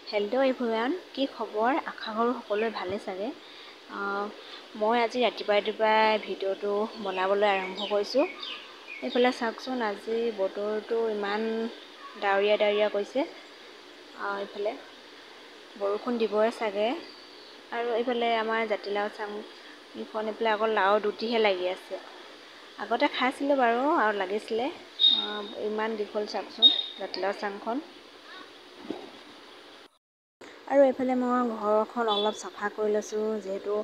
Hello' everyone, কি খবৰ? আশা কৰোঁ সকলোৱে ভালে চাগে। মই আজি ৰাতিপুৱাই ৰাতিপুৱাই ভিডিঅ'টো বনাবলৈ আৰম্ভ কৰিছোঁ। এইফালে চাওকচোন, আজি বতৰটো ইমান ডাৱৰীয়া ডাৱৰীয়া কৰিছে। এইফালে বৰষুণ দিবই চাগে। আৰু এইফালে আমাৰ জাতিলাও চাংখন, এইফালে আকৌ লাও দুটিহে লাগি আছে। আগতে খাইছিলোঁ বাৰু, আৰু লাগিছিলে। ইমান দীঘল চাওকচোন জাতিলাও চাংখন। আৰু এইফালে মই ঘৰখন অলপ চাফা কৰি লৈছোঁ, যিহেতু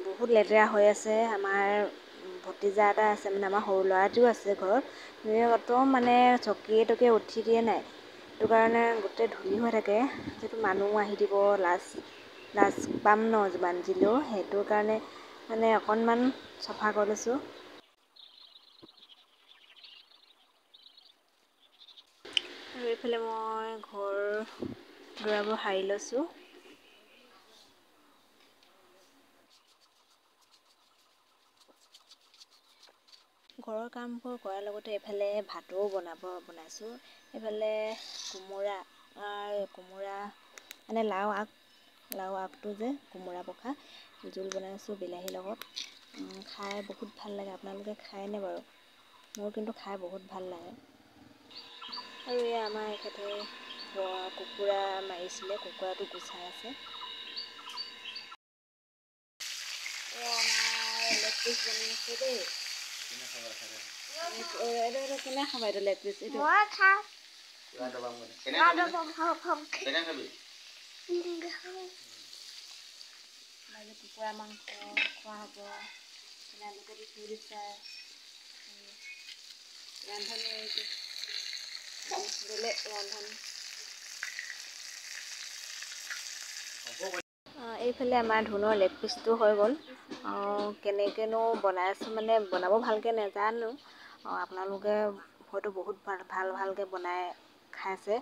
বহুত লেতেৰা হৈ আছে। আমাৰ ভতিজা এটা আছে, মানে আমাৰ সৰু ল'ৰাটোও আছে ঘৰত। একদম মানে চকীয়ে টকীয়ে উঠি দিয়ে নাই, সেইটো কাৰণে গোটেই ধূলি হৈ থাকে। যিহেতু মানুহ আহি দিব, লাজ লাজ পাম ন যিমান দিলেও, সেইটো কাৰণে মানে অকণমান চাফা কৰি লৈছোঁ। আৰু এইফালে মই ঘৰ দুৱাৰবোৰ সাৰি লৈছোঁ। ঘৰৰ কামবোৰ কৰাৰ লগতে এইফালে ভাতো বনাইছোঁ। এইফালে কোমোৰা কোমোৰা মানে লাও আগ, লাও আগটো যে কোমোৰা পখা জোল বনাইছোঁ বিলাহীৰ লগত। খাই বহুত ভাল লাগে। আপোনালোকে খায়নে বাৰু? মোৰ কিন্তু খাই বহুত ভাল লাগে। আৰু এয়া আমাৰ এখেতে কুকুৰা মাৰিছিলে, কুকুৰাটো গুচাই আছে। আমাৰ লেগ পিচ বনি আছে দেই। এইটো কোনে খাব? এইটো লেগ পিচ এইটো কুকুৰা মাংস খোৱা হ'ব। আলুকটি থৈ দিছে ৰান্ধনি, এইটো বেলেগ ৰান্ধনি। এইফালে আমাৰ ধুনৰ লেগ পিচটো হৈ গ'ল। কেনেকৈনো বনাইছোঁ, মানে বনাব ভালকৈ নাজানো। আপোনালোকে হয়তো বহুত ভাল ভালকৈ বনাই খাইছে।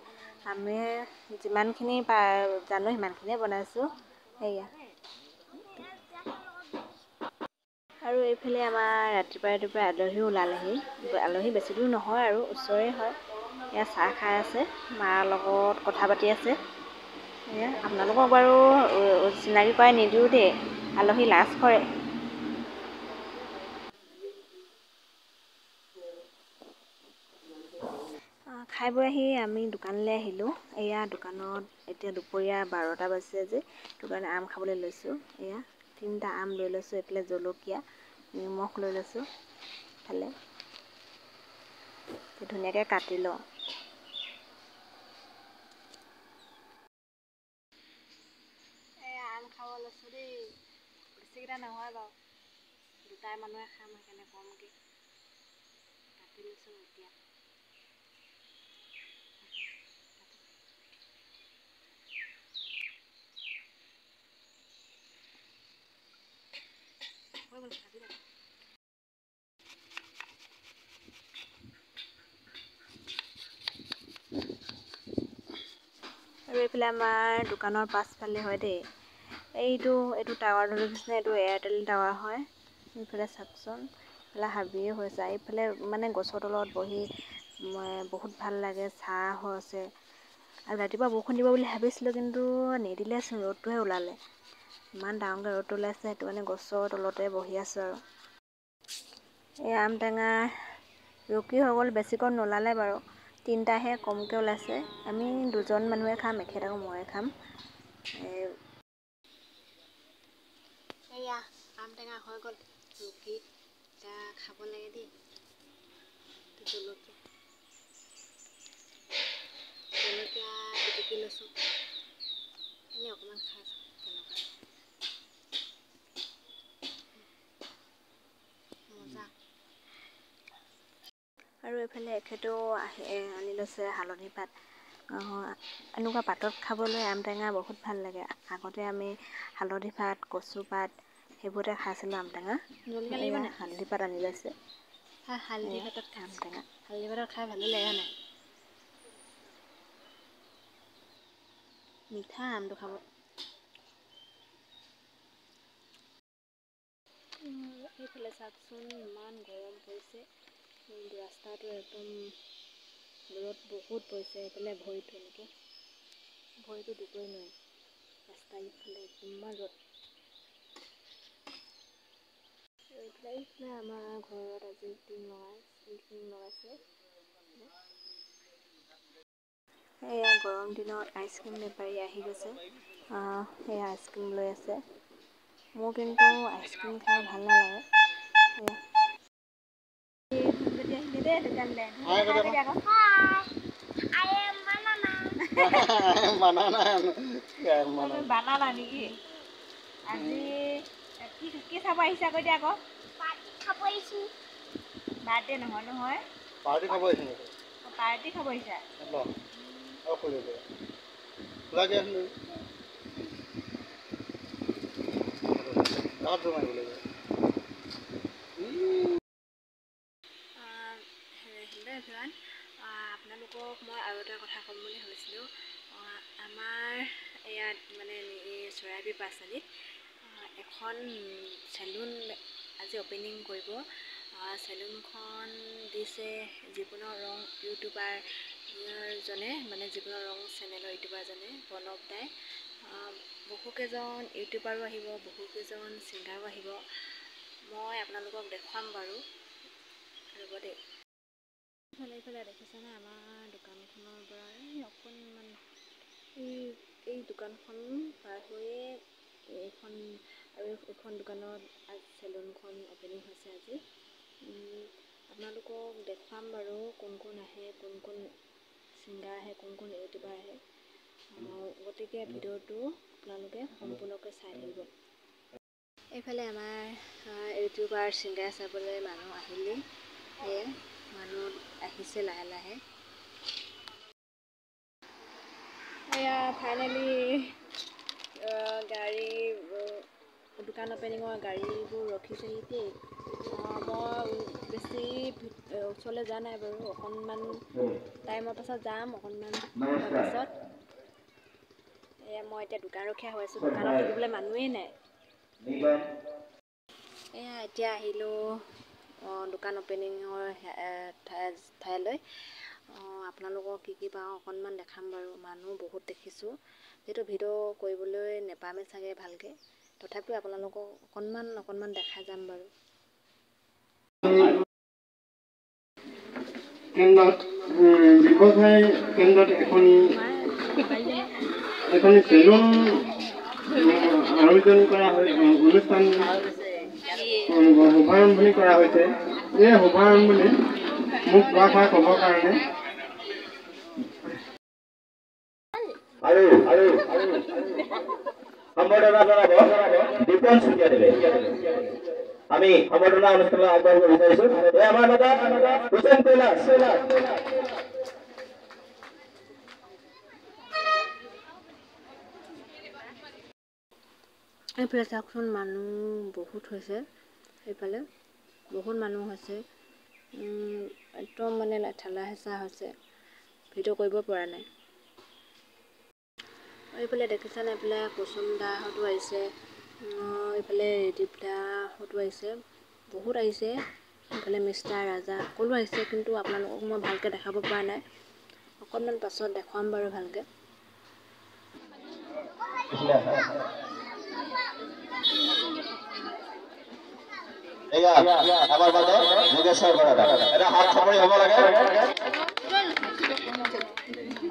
আমি যিমানখিনি জানো সিমানখিনিয়ে বনাইছোঁ, সেয়া। আৰু এইফালে আমাৰ ৰাতিপুৱাই ৰাতিপুৱাই আলহীও ওলালেহি। আলহী বেছি দূৰ নহয় আৰু ওচৰে হয়। এয়া চাহ খাই আছে, মাৰ লগত কথা পাতি আছে। এয়া আপোনালোকক বাৰু চিনাকি কৰাই নিদিওঁ দেই, আলহী লাজ কৰে। খাই বৈ আহি আমি দোকানলৈ আহিলোঁ। এয়া দোকানত এতিয়া দুপৰীয়া 12টা বাজিছে যে, সেইটো কাৰণে আম খাবলৈ লৈছোঁ। এয়া 3টা আম লৈ লৈছোঁ, এইফালে জলকীয়া নিমখ লৈ লৈছোঁ। ইফালে ধুনীয়াকৈ কাটি লওঁ। এয়া আম খাব লৈছোঁ দেই, বেছিকেইটা নহয় বাৰু, দুটাই মানুহে খাম, সেইকাৰণে কমকৈ কাটি লৈছোঁ এতিয়া। আৰু এইফালে আমাৰ দোকানৰ পাছফালে হয় দেই, এইটো এইটো টাৱাৰটো দেখিছেনে? এইটো এয়াৰটেল টাৱাৰ হয়। এইফালে চাওকচোন, এইফালে হাবিয়ে হৈছে। এইফালে মানে গছৰ তলত বহি বহুত ভাল লাগে, ছাঁ হৈ আছে। আৰু ৰাতিপুৱা বৰষুণ দিব বুলি ভাবিছিলোঁ, কিন্তু নিদিলেচোন, ৰ'দটোহে ওলালে। ইমান ডাঙৰকৈ ৰ'দটো ওলাইছে, সেইটো কাৰণে গছৰ তলতে বহি আছোঁ। আৰু এই আম টেঙা ৰুকি হৈ গ'ল, বেছিকৈ নোলালে বাৰু, 3টাহে কমকৈ ওলাইছে। আমি দুজন মানুহে খাম, এখেত আৰু ময়ে খাম। এয়া আম টেঙা হৈ গ'ল ৰুকি, এতিয়া খাব লাগে দেই। জলকীয়া জলকীয়া পিটিকি লৈছোঁ, এনেই অকণমান খাই চাওঁ কেনেকুৱা মজা। আৰু এইফালে এখেতেও আহি আনি লৈছে হালধি পাত। এনেকুৱা পাতত খাবলৈ আম টেঙা বহুত ভাল লাগে। আগতে আমি হালধি পাত, কচু পাত সেইবোৰতে খাইছিলোঁ আম টেঙা। হালধি পাত আনি লৈছে, হালধি পাতত আম টেঙা। হালধি পাতত খাই ভালো লাগে নাই? মিঠা আমটো খাব। এইফালে চাওকচোন, ইমান গৰম পৰিছে, ৰাস্তাটো একদম ৰ'দ বহুত পৰিছে। এইফালে ভৰিটো এনেকৈ ভৰিটো দিবই নোৱাৰি ৰাস্তা ইফালে ইমান ৰ'দ। এইফালে এইফালে আমাৰ ঘৰত আজি টিং লগাইছে। এয়া গৰম দিনত আইচক্ৰীম বেপাৰী আহি গৈছে, এয়া আইচক্ৰীম লৈ আছে। মোৰ কিন্তু আইচক্ৰীম খাই ভাল নালাগে। বানানা নেকি আজি? কি কি চাব আহিছা আকৌ এতিয়া? আকৌ বাৰ্থডে নহয় নহয়, পাৰ্টি খাব আহিছো। পাৰ্টি খাব আহিছা? হেল্ল' এভৰিৱান, আপোনালোকক মই আৰু এটা কথা ক'ম বুলি ভাবিছিলোঁ। আমাৰ ইয়াত মানে চৰাইবাহী পাঁচআলিত এখন চেলুন আজি অ'পেনিং কৰিব। চেলুনখন দিছে জীৱনৰ ৰং ইউটিউবাৰজনে, মানে জীৱনৰ ৰং চেনেলৰ ইউটিউবাৰজনে প্ৰণৱ দাই। বহুকেইজন ইউটিউবাৰো আহিব, বহুকেইজন ছিংগাৰো আহিব। মই আপোনালোকক দেখুৱাম বাৰু, ৰ'ব দেই। ইফালে ইফালে দেখিছেনে আমাৰ দোকানখনৰ পৰা এই অকণমান এই দোকানখন পাৰ হৈয়ে এইখন আৰু এইখন দোকানত আজি চেলুনখন অ'পেনিং হৈছে আজি। আপোনালোকক দেখুৱাম বাৰু কোন কোন আহে, কোন কোন ছিংগাৰ আহে, কোন কোন ইউটিউবাৰ আহে। গতিকে ভিডিঅ'টো আপোনালোকে সম্পূৰ্ণকৈ চাই থাকিব। এইফালে আমাৰ ইউটিউবাৰ ছিংগাৰ চাবলৈ মানুহ আহিলেই, সেয়ে মানুহ আহিছে লাহে লাহে। এয়া ফাইনেলি গাড়ী দোকান অ'পেনিঙৰ গাড়ীবোৰ ৰখিছেহি দেই। মই বেছি ওচৰলৈ যোৱা নাই বাৰু, অকণমান টাইমৰ পাছত যাম, অকণমান পাছত। এয়া মই এতিয়া দোকান ৰখীয়া হৈ আছোঁ, দোকানত থাকিবলৈ মানুহেই নাই। এয়া এতিয়া আহিলোঁ দোকান অ'পেনিঙৰ ঠাইলৈ। আপোনালোকক কি কি পাওঁ অকণমান দেখাম বাৰু। মানুহ বহুত দেখিছোঁ, যিহেতু ভিডিঅ' কৰিবলৈ নেপামেই চাগে ভালকৈ, তথাপিও আপোনালোকক অকণমান অকণমান দেখাই যাম বাৰু। কেন্দ্ৰত ব্যৱসায় কেন্দ্ৰত এখন চেলুন আয়োজন কৰা হৈ অনুষ্ঠান শুভাৰম্ভণি কৰা হৈছে। এই শুভাৰম্ভণিত মোক দুআষাৰ ক'বৰ কাৰণে আৰু সম্বৰ্ধনা জনাব দীপন চুতীয়া দেৱে। আমি সম্বৰ্ধনা অনুষ্ঠানলৈ আগবাঢ়িব বিচাৰিছো। এই আমাৰ মাজত হুছেইন কৈলাশ। এইফালে চাওকচোন মানুহ বহুত হৈছে, এইফালে বহুত মানুহ হৈছে, একদম মানে ঠেলা হেঁচা হৈছে, ভিডিঅ' কৰিব পৰা নাই। এইফালে দেখিছেনে এইফালে কুসুম দাহঁতো আহিছে, এইফালে ৰিদীপ দাহঁতো আহিছে, বহুত আহিছে। এইফালে মিষ্টাৰ ৰাজা সকলো আহিছে, কিন্তু আপোনালোকক মই ভালকৈ দেখাব পৰা নাই, অকণমান পাছত দেখুৱাম বাৰু ভালকৈ। এয়া আমাৰ মাজত যোগেশ্বৰ বৰা, এটা হাত চাপৰি হ'ব লাগে।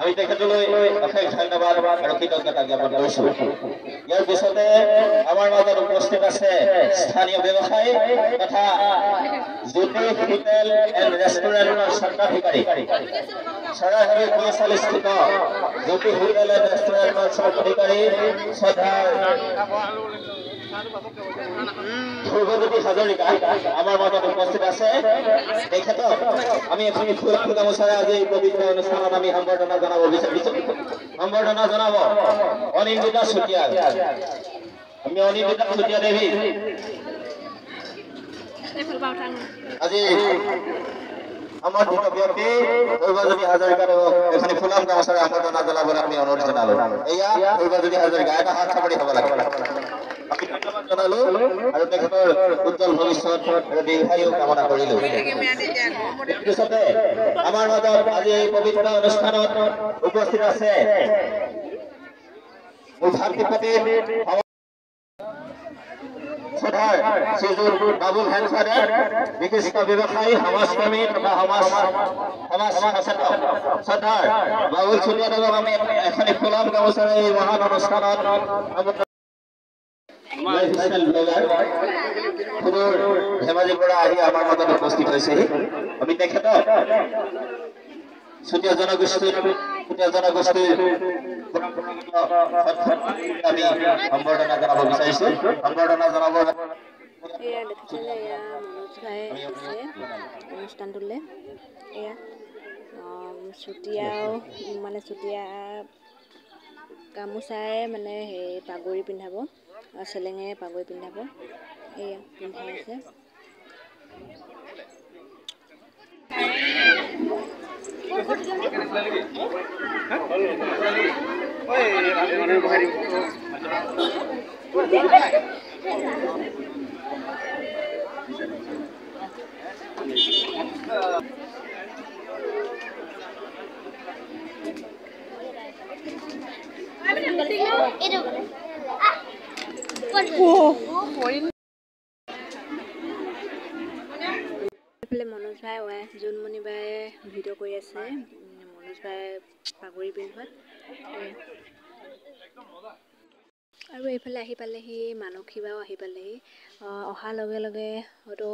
আমি তেখেতলৈ অশেষ ধন্যবাদ আৰু কৃতজ্ঞতা জ্ঞাপন কৰিছো। ইয়াৰ পিছতে আমাৰ মাজত উপস্থিত আছে স্থানীয় ব্যৱসায়ী তথা জ্যোতি হোটেল এণ্ড ৰেষ্টুৰেণ্টৰ স্বত্বাধিকাৰী, চৰাইহাবি পাঁচআলিস্থিত জ্যোতি হোটেল এণ্ড ৰেষ্টুৰেণ্টৰ স্বত্বাধিকাৰী শ্ৰদ্ধাৰ ধ্ৰুৱজ্যোতি হাজৰিকা আমাৰ মাজত উপস্থিত আছে। তেখেতক আমি এখনি ফুল গামোচাৰে আজি এই পবিত্ৰ অনুষ্ঠানত আমি সম্বৰ্ধনা জনাব বিচাৰিছো। সম্বৰ্ধনা জনাব অনিন্দিতা চুতীয়া। আমি অনিন্দিতা চুতীয়া দেৱী আজি সম্বৰ্ধিত ব্যক্তি ধ্ৰুৱজ্যোতি হাজৰিকাদেৱক এখনি ফুলাম গামোচাৰে সম্বৰ্ধনা জনাবলৈ আমি অনুৰোধ জনালো। এয়া ধ্ৰুৱজ্যোতি হাজৰিকা, এটা হাত চাপৰি হ'ব লাগে। আমি ধন্যবাদ জনালো আৰু তেখেতৰ উজ্জ্বল ভৱিষ্যত আৰু দীৰ্ঘায়ু কামনা কৰিলো। পিছতে আমাৰ মাজত আজি এই পবিত্ৰ অনুষ্ঠানত উপস্থিত আছে মোৰ ভাতৃপতি সদায় শ্ৰীযুত বাবুল হেনচাৰে, বিশিষ্ট ব্যৱসায়ী, সমাজকৰ্মী তথা সমাজ সমাজ সচেতক শ্ৰদ্ধাৰ বাবুল চুতীয়াদেৱক আমি এখনি ফুলাম গামোচাৰে এই মহান অনুষ্ঠানত লাইফষ্টাইল ব্লগাৰ সুদূৰ ধেমাজিৰ পৰা আহি আমাৰ মাজত উপস্থিত হৈছেহি। আমি তেখেতক চুতীয়া জনগোষ্ঠীৰ আমি সম্বৰ্ধনা জনাব বিচাৰিছো। সম্বৰ্ধনা জনাব এয়া দেখিছেনে, এয়া মনোজ ভাই আহিছে অনুষ্ঠানটোলৈ। এয়া চুতীয়াও মানে চুতীয়া গামোচাৰে মানে সেই পাগুৰি পিন্ধাব, চেলেঙেৰে পাগুৰি পিন্ধাব। এয়া পিন্ধাই আছে। এইফালে মনোজ ভাই ৱাইফ জোনমণি বায়ে ভিডিঅ' কৰি আছে মনোজ ভাই পাগুৰি পিন্ধোৱাত। আৰু এইফালে আহি পালেহি মানসী বাও আহি পালেহি। অহাৰ লগে লগে হয়তো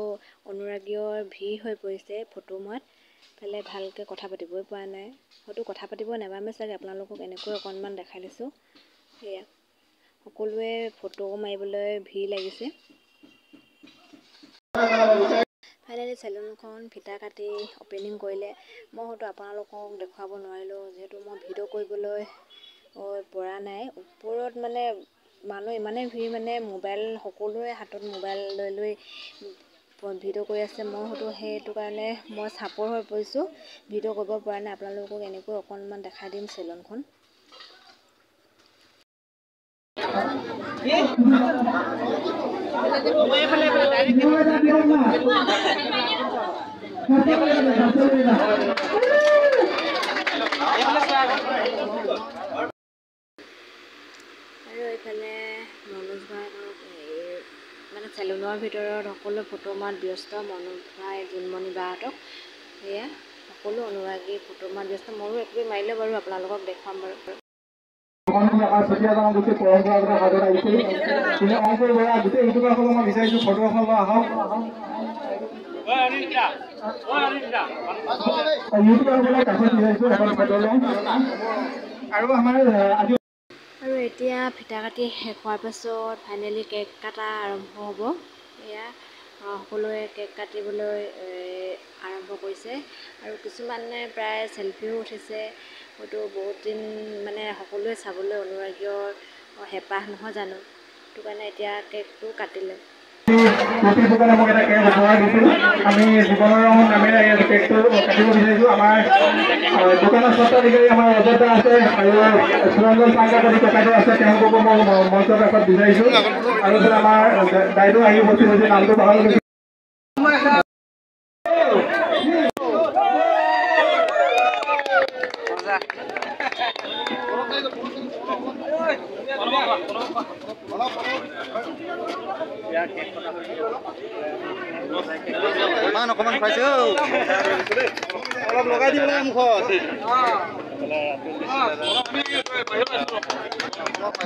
অনুৰাগীৰ ভিৰ হৈ পৰিছে ফটো মৰাত। ইফালে ভালকৈ কথা পাতিবই পৰা নাই, হয়তো কথা পাতিব নাপামে চাগে, আপোনালোকক এনেকৈ অকণমান দেখাই দিছোঁ। সেয়া সকলোৱে ফটো মাৰিবলৈ ভিৰ লাগিছে। ফাইনেলি চেলুনখন ফিটা কাটি অ'পেনিং কৰিলে। মই হয়তো আপোনালোকক দেখুৱাব নোৱাৰিলোঁ, যিহেতু মই ভিডিঅ' কৰিবলৈ পৰা নাই। ওপৰত মানে মানুহ ইমানেই ভিৰ, মানে মোবাইল সকলোৰে হাতত মোবাইল লৈ লৈ ভিডিঅ' কৰি আছে। মই হয়তো সেইটো কাৰণে মই চাপৰ হৈ পৰিছোঁ, ভিডিঅ' কৰিব পৰা নাই। আপোনালোকক এনেকৈ অকণমান দেখাই দিম চেলুনখন। আৰু এইফালে মনোজ ভাইক মানে চেলুনৰ ভিতৰত সকলো ফটো মৰাত ব্যস্ত। মনোজ ভাই, জোনমণি বাহঁতক সেয়া সকলো অনুৰাগী ফটো মৰাত ব্যস্ত। ময়ো একোৱে মাৰিলে বাৰু আপোনালোকক দেখুৱাম বাৰু। আমাৰ চুতীয়া জনগোষ্ঠীৰ পৰম্পৰাগত সাজত আহিছিল অংকুৰ বৰা, গোটেই ইউটিউবাৰসকলক মই বিচাৰিছোঁ ফটো এখন লৈ আহক। ইউটিউবাৰসকলৰ কাষত বিচাৰিছোঁ এখন ফটো লওঁ। আৰু আমাৰ আজি আৰু এতিয়া ফিটা কাটি শেষ হোৱাৰ পাছত ফাইনেলি কেক কটা আৰম্ভ হ'ব। এয়া সকলোৱে কেক কাটিবলৈ আৰম্ভ কৰিছে আৰু কিছুমানে প্ৰায় চেলফিও উঠিছে। হয়তো বহুত দিন মানে সকলোৱে চাবলৈ অনুৰাগীৰ হেঁপাহ নহয় জানো, সেইটো কাৰণে এতিয়া কেকটো কাটিলে। মোক এটা কেক উপহাৰ দিছিল, আমি জীৱনৰ ৰং নামেৰে এই কেকটো কাটিব বিচাৰিছোঁ। আমাৰ দোকানৰ স্বত্বাধিকাৰী আমাৰ ৰজত দা আছে আৰু সুৰঞ্জন চাংকাকতি ককাইদেউ আছে, তেওঁলোককো মই মঞ্চৰ কাষত বিচাৰিছোঁ। আৰু আমাৰ বাইদেউ আহি উপস্থিত হৈছে, নামটো পাহৰি গৈছোঁ। ইমান অকণমান খুৱাইছো, অলপ লগাই দিব লাগে মুখত।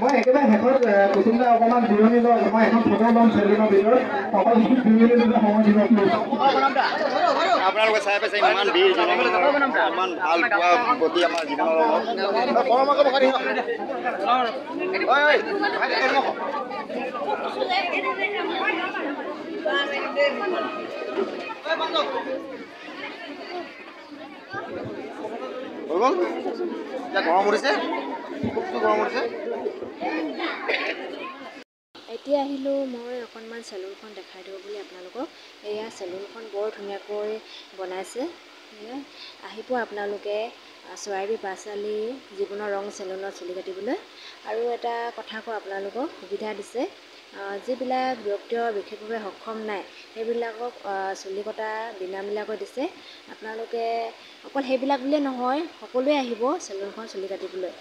মই একেবাৰে শেষত কুটুমদা অকণমান জিৰণি লওঁ, মই এখন ফটো ল'ম চেলুনৰ ভিতৰত, অকল 2 মিনিট সময় দিব প্লিজ। আপোনালোকে চাই পাইছে ইমান বীৰ ইমান ভাল পোৱা প্ৰতি আমাৰ জীৱনৰ হৈ গ'ল। এতিয়া গৰম উঠিছে, খুব গৰম উঠিছে। এতিয়া আহিলোঁ মই অকণমান চেলুনখন দেখাই দিওঁ বুলি আপোনালোকক। এয়া চেলুনখন বৰ ধুনীয়াকৈ বনাইছে। আহিব আপোনালোকে চৰাইবাহী পাঁচআলি জীৱনৰ ৰং চেলুনত চুলি কাটিবলৈ। আৰু এটা কথা কওঁ আপোনালোকক, সুবিধা দিছে যিবিলাক ব্যক্তিৰ বিশেষভাৱে সক্ষম নাই সেইবিলাকক চুলি কটা বিনামূলীয়াকৈ দিছে। আপোনালোকে অকল সেইবিলাক বুলিয়ে নহয়, সকলোৱে আহিব চেলুনখন চুলি কাটিবলৈ।